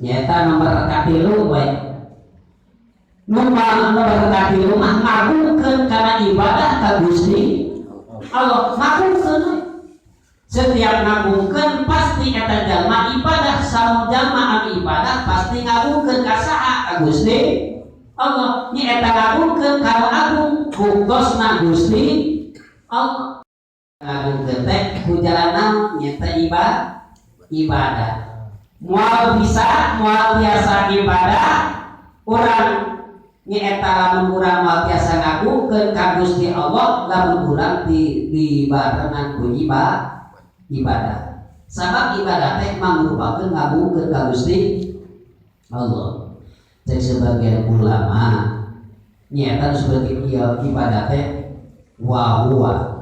Nyata nomor katilu we. Nomor katilu mah ngagungkeun kana ibadah ka Gusti Allah, ngagungkeun we. Setiap ngagungkeun pasti eta jalma ibadah. Saum jalma anu ibadah pasti ngagungkeun ka saha? Ka Gusti Allah. Nya eta ngagungkeun ka nu agung, buktosna Gusti Allah. Ngagungkeun teh ku jalan naon? Nyata ibadah. Moal bisa, moal tiasa ibadah urang nyaeta lamun urang moal tiasa ngagungkeun ka Gusti Allah lamun urang di barengan ku ibadah. Sabab ibadah teh mangrupakeun ngagungkeun ka Gusti Allah. Cek sebagian ulama, nyata sebagai ibadah teh wa huwa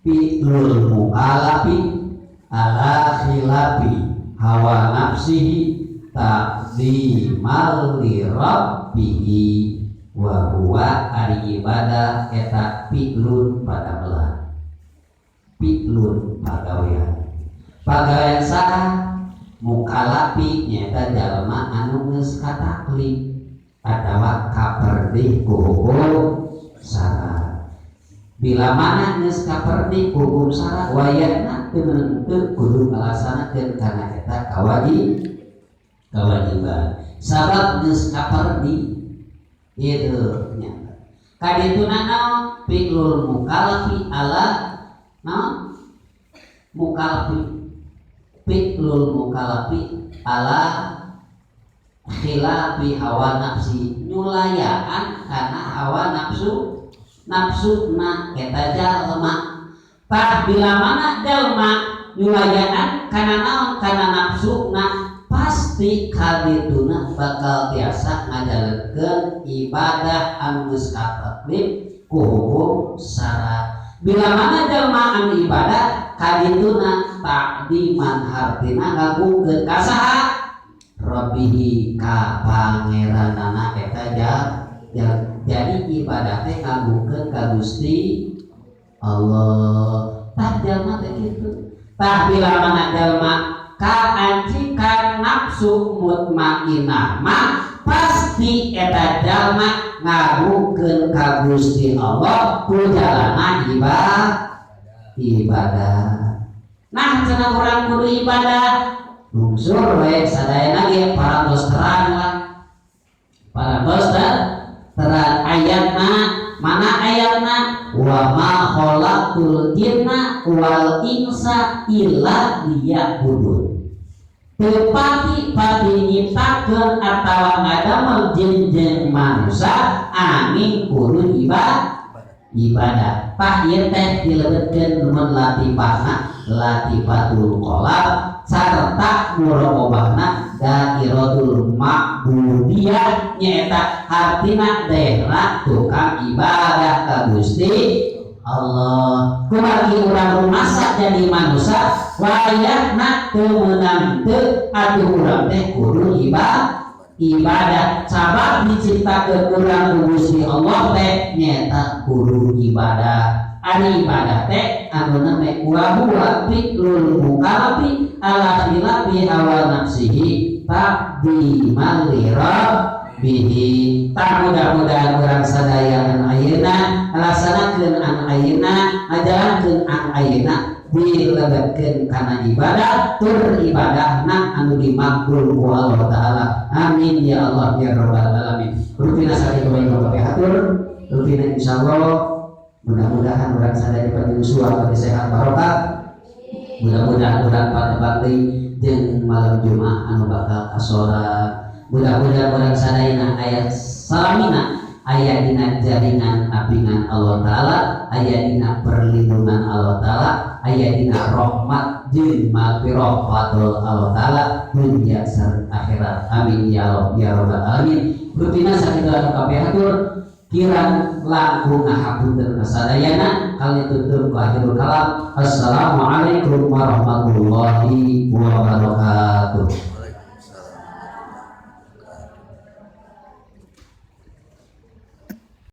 fi'lul mukallafi ala khilafi hawa nafsihi ta'zimal li rabbihi. Wa huwa ari ibadah eta fi'lun padamelan, fi'lun pagawean, pagawean saha? Mukalafi, nyaeta jalma anu geus kataklif atawa kaperdih ku hukum syara. Bila mana geus kaperdih ku hukum syara, wayahna teu meunang teu kudu ngalaksanakeun kana eta kewajiban, sabab geus kaperdih itu. Nya kadituna naon? Fi'lul mukallafi ala naon? Mukallafi, fi'lul mukallafi ala khilafi hawa nafsi, nyulayaan karena hawa nafsu, nafsu na eta jalma. Tah, bila mana jalma nyulayaan kana naon? Kana nafsu na, pasti kadituna bakal tiasa ngajalankeun ibadah anu geus kataklif ku hukum syara. Bila mana jalma anu ibadah kadituna ta'ziman, hartina ngagungkeun ka saha? Rabbihi, ka pangeranana eta jadi ibadah teh ngagungkeun ka Gusti Allah. Tah, jalma teh kitu. Tah, bila mana jalma kaancikan nafsu mutmainah mah pasti eta jalma ngagungkeun ka Gusti Allah ku jalana ibadah. Nah, cenah urang kudu ibadah, lungsur we sadayana ge parantos terang lah, parantos terang ayatna. Mana ayatna? Wa ma khalaqtul jinna wal insa illa liya'budun. Teu pati-pati nyiptakeun atawa ngadamel jin jeung manusia angin kudu ibadah. Tah, ieu teh dilebetkeun mun latifahna latifatul qalb sarta muraqabahna dairatul ma'budiyah, nyaeta hartina daerah tukang ibadah ka Gusti Allah. Kumargi urang rumasa jadi manusia, wayahna teu meunang teu atuh urang teh kudu ibadah, sabab diciptakeun urang ku Gusti Allah teh nyaeta kudu ibadah. Ari ibadah teh anu name wa huwa fi'lul mukallafi ala khilafi hawa nafsihi ta'ziman li rabbihi. Tah, mudah-mudahan urang sadaya anu ayeuna ngalaksanakeun, anu ayeuna ngajalankeun, anu ayeuna dilebetkeun kana ibadah, tur ibadahna anu dimakbul ku Allah Taala. Amin ya Allah ya rabbal alamin. Rutina sakitu bae kabeh hatur. Rutina insyaallah mudah-mudahan urang sadaya dipanjang usia, sehat, barokah. Mudah-mudahan urang patepang deui jeung malam Jumat anu bakal kasolat. Mudah-mudahan urang sadayana aya salamina aya dina jaringan apingan Allah Ta'ala, aya dina perlindungan Allah Ta'ala, aya dina rahmat jeung magfirah fadl Allah Ta'ala dunia sareng akhirat. Amin ya Allah ya rabbal alamin. Rutina sakitu anu kabeh hatur, kirang langkung ngahapunten kasadayana. Kali tutup ku akhirul kalam, assalamualaikum warahmatullahi wabarakatuh.